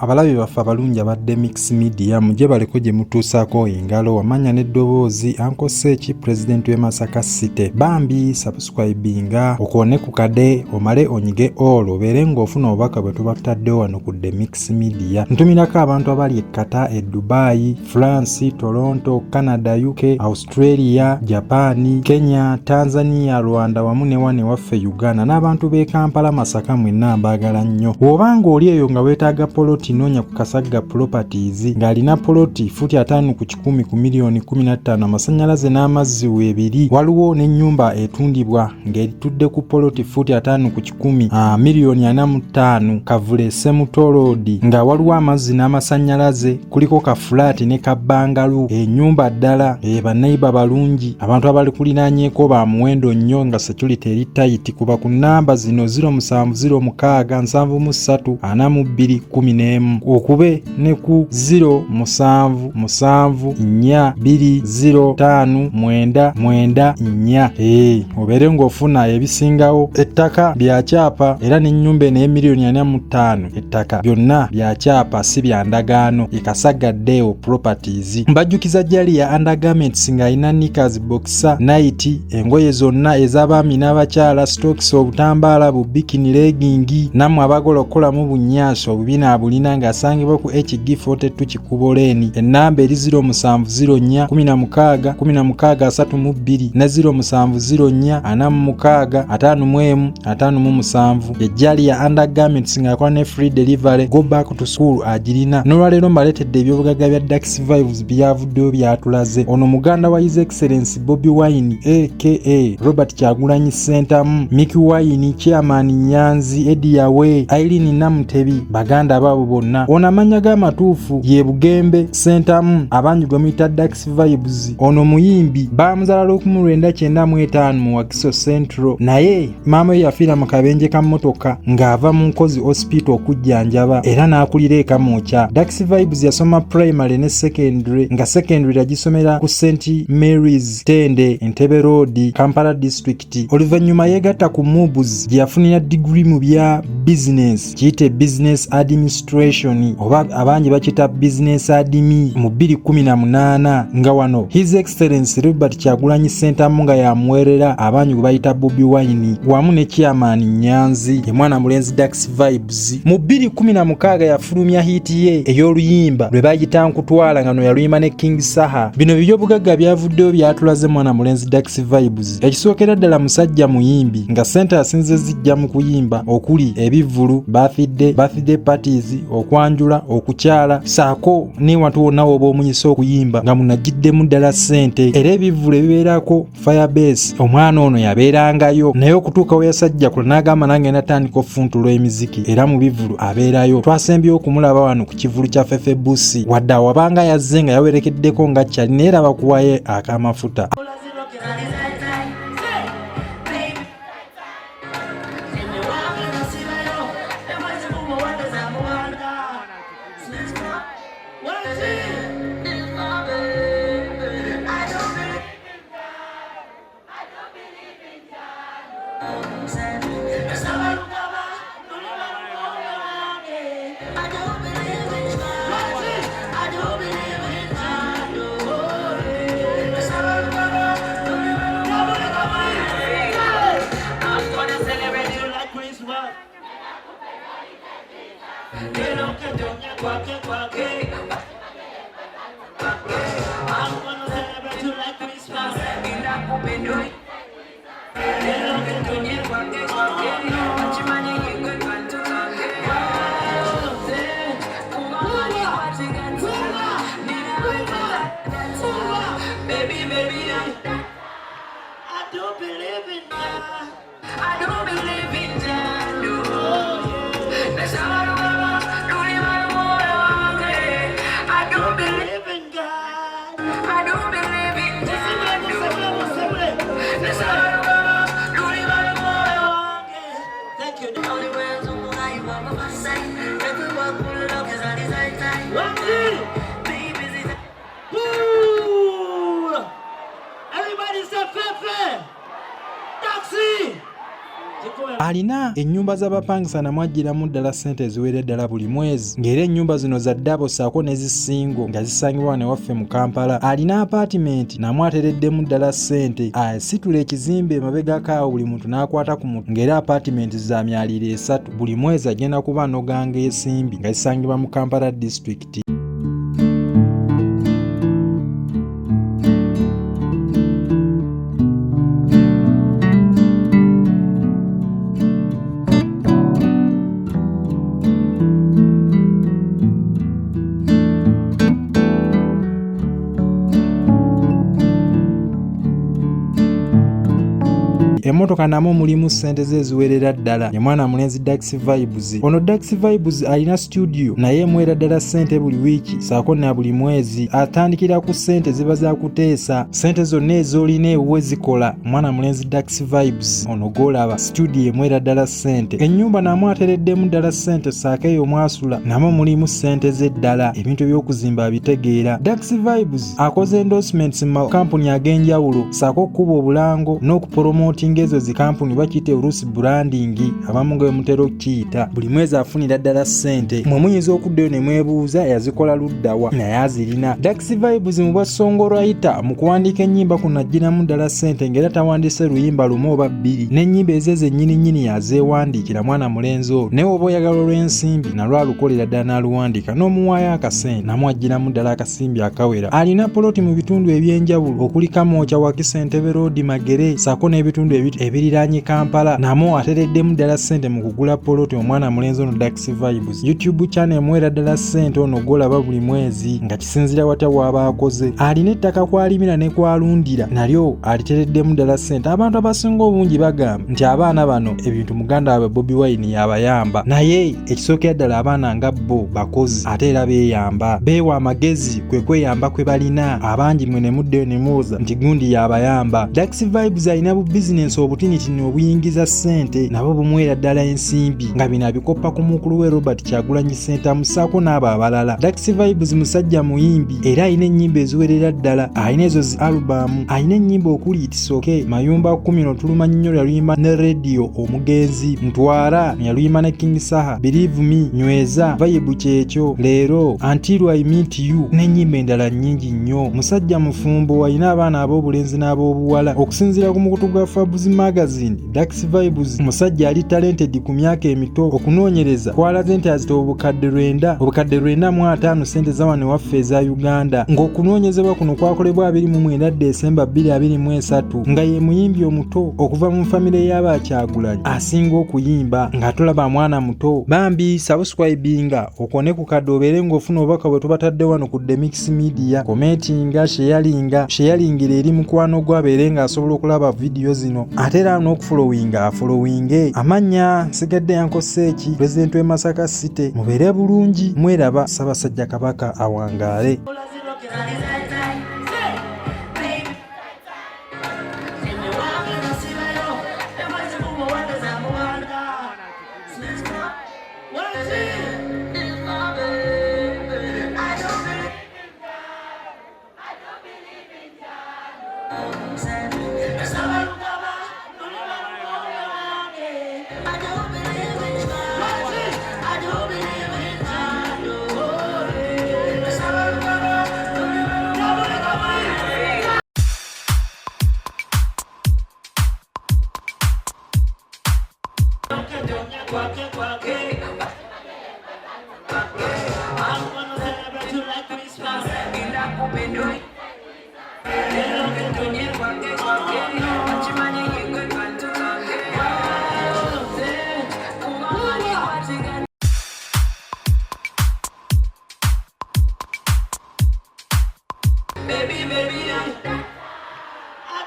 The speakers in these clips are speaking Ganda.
Abalabi baffe abalungi aba Demix Media, mujje baleko gye mutuusaako engalo amanya n'eddoboozi. Ankoseeki, pulezidenti w'e Masaka City. Bambi subscribinga, okoone ku kade, omale onyige all, obeere ng'ofuna obubaka bwe tuba tutaddewo wano ku Demix Media. Ntumirako abantu abali e Qatar, e Dubai, France, Toronto, Canada, UK, Australia, Japan, Kenya, Tanzania, Rwanda wamu ne wano ewaffe Uganda n'abantu b'e Kampala, Masaka, mwenna mbaagala nnyo. Bw'oba ng'oli eyo nga weetaaga poloti, noonya ku Kasagga Properties ng'alina poloti futi 50 ku 100 ku miliyoni 15, amasannyalaze n'amazzi weebiri. Waliwo n'ennyumba etundibwa ng'etudde ku poloti futi 50 ku 100, miliyoni 45, Kavule Semuto Road, nga waliwo amazzi n'amasannyalaze, kuliko ka fulaati ne kabbangalu, ennyumba ddala e, banneiba balungi, abantu abali kulinaanyeeko ba muwendo nnyo, nga security eri tight. Kuba ku nnamba zino: 0706 73 42 11, okube ne ku 0774 205 994. Ee, obeere ng'ofuna ebisingawo. Ettaka lya kyapa era n'ennyumba eno ey'emiliyoni 45, ettaka byonna bya kyapa, si bya ndagaano. Ekasagga Deo Properties. Mbajjukiza jali ya undergarments ng'alina knickers, boxer, night, engoye zonna ez'abaami n'abakyala, stocks, obutambaala, bu bikini, legging, nammwe abaagala okukolamu bunyaasi, obubina abulina, ng'asangibwa ku HG 42 Kikubo Lane. Ennamba eri 0704 16 16 32 ne 0704 46 51 57. Ejjali ya undergarments ng'akola ne free delivery, go back to school agirina. N'olwaleero mbaleetedde ebyobugagga bya Dax Vibes byavuddeyo byatulaze. Ono muganda wa His Excellence Bobi Wine aka Robert Kyagulanyi Ssentamu, Mikie Wine, Chairman Nyanzi, Eddie Yawe, Irene Namutebi, baganda baabo bonna. Ono amannya g'amatuufu ye Bugembe Ssentamu, abangi gwe muyita Dax Vibes. Ono muyimbi, baamuzala 1995 mu Wakiso Central, naye maama we yafiira mu kabenje ka mmotoka ng'ava mu Nkozi Hospital okujjanjaba, era n'akulira e Kamwokya. Dax Vibes yasoma primary ne secondary, nga secondary yagisomera ku St Mary's Tende, Entebbe Road, Kampala District. Oluvannyuma yeegatta ku MUBS gye yafunira degree mu bya business, kiyite business administration oba abangi bakiyita business admin, mu 2018, nga wano His Excellence Robert Kyagulanyi Ssentamu nga yamuweerera, abangi gwe bayita Bobi Wine, wamu ne Chairman Nyanzi, ye mwana mulenzi Dax Vibes. Mu 2016 yafulumya hit ye ey'oluyimba lwe bayita Nkutwala, nga no yaluyimba ne King Saha. Bino byobugagga byavuddeyo byatulaze mwana mulenzi Dax Vibes. Ekisookera ddala, musajja muyimbi, nga ssente asinze zijja mu kuyimba, okuli ebivvulu, birthday parties, okwanjula, okukyala, saako n'ewantu wonna w'oba omuyise okuyimba, nga munagiddemu ddala ssente. Era ebivvulu ebibeerako Firebase, omwana ono yabeerangayo, naye okutuuka we yasajja kula n'agamba, "Nange natandika ofuntula emiziki." Era mu bivvulu abeerayo. Twasembyeyo okumulaba wano ku kivvulu kya Fefe Busi, wadde awabanga yazze nga yawerekeddeko nga kyali, naye era bakuwayo ak'amafuta. I'm gonna celebrate you like Christmas. Quiero que te kwake kwake. I'm gonna celebrate you like Christmas. Quiero que te kwake kwake. Baby, baby, I do believe in God. I don't believe in that, no. I don't believe, Believe in God. I don't believe in that, no. Musebule, musebule. Thank you. Only words on my my side. Everyone pull it up 'cause I decide. One, two. Baby, Cool. Everybody say Fefe. Taxi. Alina ennyumba z'abapangisa namwe aggyiramu ddala ssente eziwera ddala buli mwezi, ng'era ennyumba zino za ddabo ssaako ne zisingo nga zisangibwa wano ewaffe mu Kampala. Alina apaatimenti namwe atereddemu ddala ssente, asitula ekizimbe emabegako awo buli muntu n'akwata ku mutwe, ng'era apaatimenti za myaliiro 3 buli mwezi agenda kuba anoganga ensimbi nga zisangibwa mu Kampala disitulikiti. Emmotoka namwo mulimu ssente ze eziwerera ddala. Ye mwana mulenzi Dax Vibes. Ono Dax Vibes alina studio naye emuwera ddala ssente buli wiiki ssaako na buli mwezi. Atandikira ku ssente ziba za kuteesa, ssente zonna ez'olina ewuwe zikola. Mwana mulenzi Dax Vibes ono gw'olaba studio emuwera ddala ssente. Ennyumba namwo atereddemu ddala ssente ssaako eyo mwasula namwo mulimu ssente ze ddala. Ebintu eby'okuzimba abitegeera. Dax Vibes akoze endorsements mu makampuni ag'enjawulo ssaako okukuba obulango n'okuporomotinga ezo zi kampuni bakiyita oluusi branding abamu nga bwe mutera okukiyita. Buli mwezi afunira ddala ssente. Mwe muyinza okuddayo ne mwebuuza yazikola luddawa, naye azirina. Dax Vibes mu bwa songwriter mu kuwandiika ennyimba kuno aggyiramu ddala ssente ng'era tawandiise luyimba lumu oba bbiri, n'ennyimba eze zennyini nnyini yazeewandiikira mwana mulenzi olwo. Naye oba oyagala olw'ensimbi nalwo alukolera ddala n'aluwandiika n'omuwaayo akasente namwo aggyiramu ddala akasimbi akawera. Alina poloti mu bitundu eby'enjawulo okuli Kamwokya, Wakiso, Entebbe Road, Magere ssaako n'ebitundu ebiriraanye Kampala. Namwo atereddemu ddala ssente mu kugula poloti omwana mulenzi ono Dax Vibes. YouTube channel emuweera ddala ssente ono gw'olaba buli mwezi nga kisinziira watya w'aba akoze. Alina ettaka kw'alimira ne kw'alundira nalyo alitereddemu ddala ssente. Abantu abasinga obungi bagamba nti abaana bano ebintu muganda waabwe Bobi Wine y'abayamba, naye ekisookera ddala abaana nga bo bakozi ate era beeyamba, beewa amagezi kwe kweyamba kwe balina. Abangi mwe ne muddayo ne muwoza nti gundi y'abayamba. Dax Vibes alina bu bizinensi obutinitini obuyingiza ssente nabo bumuweera ddala ensimbi nga bino abikoppa ku mukulu we Robert Kyagulanyi Ssentamu ssaako n'abo abalala. Dax Vibes musajja muyimbi era alina ennyimba eziwerera ddala, alina ezo zi alubamu, alina ennyimba okuli It's Okay, Mayumba 10 Otulumanyi nnyo yaluyimba ne Radio Omugenzi, Ntwara yaluyimba ne King Saha, Believe Me, Nyweza, Vibe Kyekyo, Leero, Until I Meet You n'ennyimba endala nnyingi nnyo. Musajja mufumbo, alina abaana ab'obulenzi n'ab'obuwala. Okusinziira ku mukutu gwa Forbes Magazine, Dax Vibes musajja ali talented ku myaka emito. Okunoonyereza kwalaze nti azitowa 950,000 ssente za wano ewaffe eza Uganda, ng'okunoonyezebwa kuno kwakolebwa 29 Desemba 2023, nga ye muyimbi omuto okuva mu famire y'Abakyagulanyi asinga okuyimba nga tolaba mwana muto. Bambi subscribinga okone ku kadde obeere ng'ofuna obubaka bwe tubatadde wano ku The Mix Media. Komentinga, sheyalinga, sheyalingira eri mukwano gwo abeere ng'asobola okulaba vidiyo zino, ate era n'okufolowinga afolowinge. Amannya nsigadde Yankoseeki, pulezidenti w'e Masaka City. Mubeere bulungi, mweraba. Ssaabasajja Kabaka awangaale. Baby, baby, I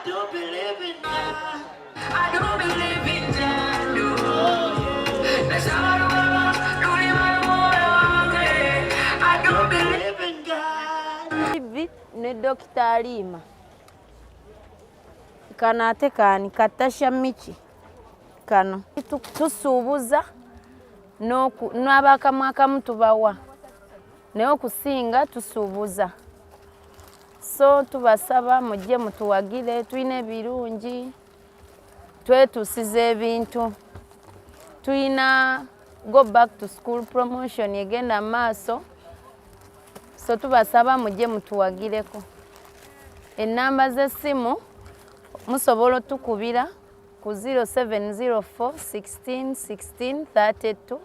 don't believe in that. I don't believe in that. No. I don't believe in God. Ne Dokita Alima. Kano ate kaani Katasha Miki kano tusuubuza n'abakamu akamu tubawa, naye okusinga tusuubuza. So tubasaba mujje mutuwagire, tulina ebirungi, twetuusiza ebintu. Tuyina go back to school promotion egenda maaso, so tubasaba mujje mutuwagireko. Ennamba z'essimu musobola otukubira ku 0704 16 16 32,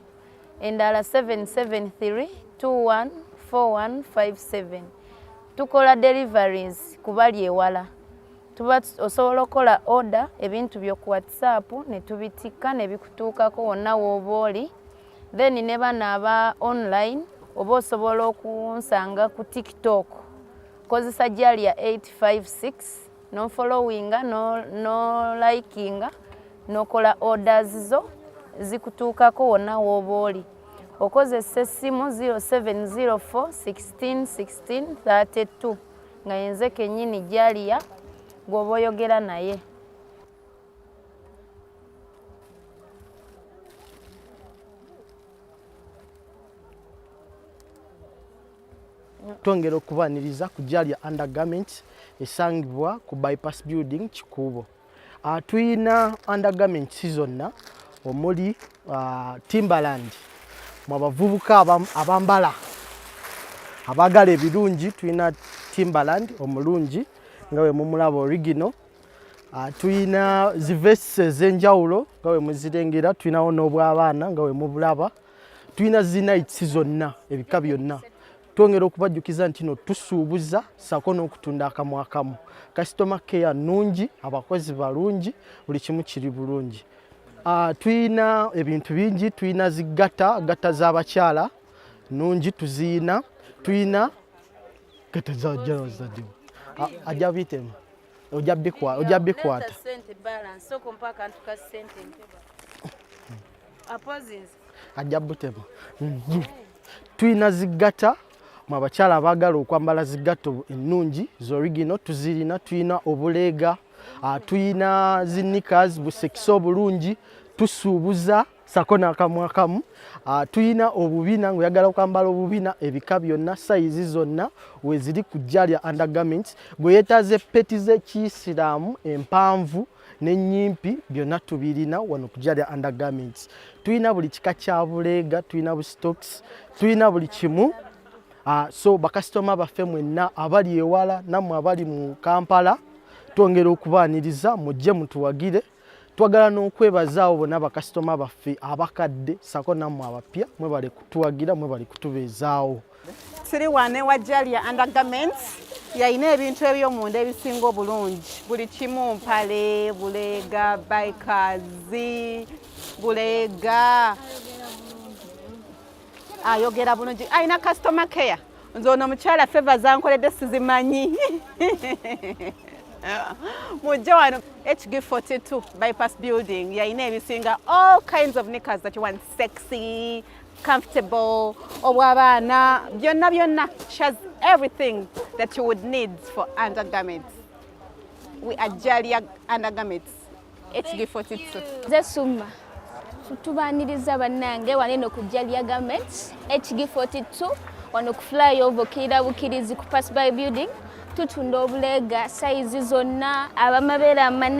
endala 773 21 4157. Tukola deliveries ku bali ewala. Tuba osobola okukola order ebintu byo ku WhatsApp ne tubitikka ne bikutuukako wonna w'oba oli. Then ne bano aba online oba osobola okunsanga ku TikTok, kozesa Jalia 856 nofollowinga no likinga nokola orders zo zikutuukako wonna w'oba oli. Okozesa essimu 0704 16 16 32 nga yenze kennyini Jalia gw'oba oyogera naye. Twongera okubaniriza ku Jalia Undergarments esangibwa ku Bypass Building Kikuubo. Tuyina undergarments zonna omuli Timberland mu abavubuka abambala abaagala ebirungi, tuyina Timberland omulungi nga bwe mumulaba original. Tuyina zi vests ez'enjawulo nga bwe muzirengera, tuyinawo n'obw'abaana nga bwe mubulaba. Tuyina zi nights zonna ebika byonna. Twongera okubajjukiza nti no tusuubuza ssaako n'okutunda akamu akamu. Customer care nnungi, abakozi balungi, buli kimu kiri bulungi. Tuyina ebintu bingi, tuyina zi gata, gata z'abakyala nnungi tuziyina, tuyina gata z'abakyala ajja bitema ojja bikwata. Ajja butema. Tuyina zigata mu abakyala abaagala okwambala zigato ennungi z'original tuzirina, tuyina obuleega, tuyina zi knickers busekisa obulungi, tusuubuza sako n'akamu akamu. Tuyina obubina ng'oyagala okwambala obubina ebika byonna sayizi zonna weziri ku Jalia Undergarments. Gwe yeetaaze peti z'ekiyisiraamu empanvu n'ennyimpi byonna tubirina wano ku Jalia Undergarments. Tuyina buli kika kya buleega, tuyina bu stocks, tuyina buli kimu. So bakasitoma baffe mwenna abali ewala nammwe abali mu Kampala twongera okubaaniriza mujje mutuwagire. Twagala n'okwebaza abo bonna bakasitoma baffe abakadde ssaako nammwe abapya, mwebale kutuwagira, mwebale kutubeezaawo. Tuli wano ewa Jalia Undergarments, yalina ebintu eby'omunda ebisinga obulungi, buli kimu, mpale, buleega, bikers, buleega. Ayogera bulungi, alina customer care. Nze ono omukyala favor zankoledde sizimanyi. Mujje wano HG42 Bypass Building, yalina ebisinga, all kinds of knickers that you want, sexy, comfortable, obw'abaana, byonna byonna. She has everything that you would need for undergarments. We are Jalia Undergarments, HG42. Nze Suma, tubaniriza bannange wano eno ku Jalia Garments HG42 wano ku flyover okirira bukirizi ku Pass By Building. Tutunda obuleega sayizi zonna, abamabeere amanene.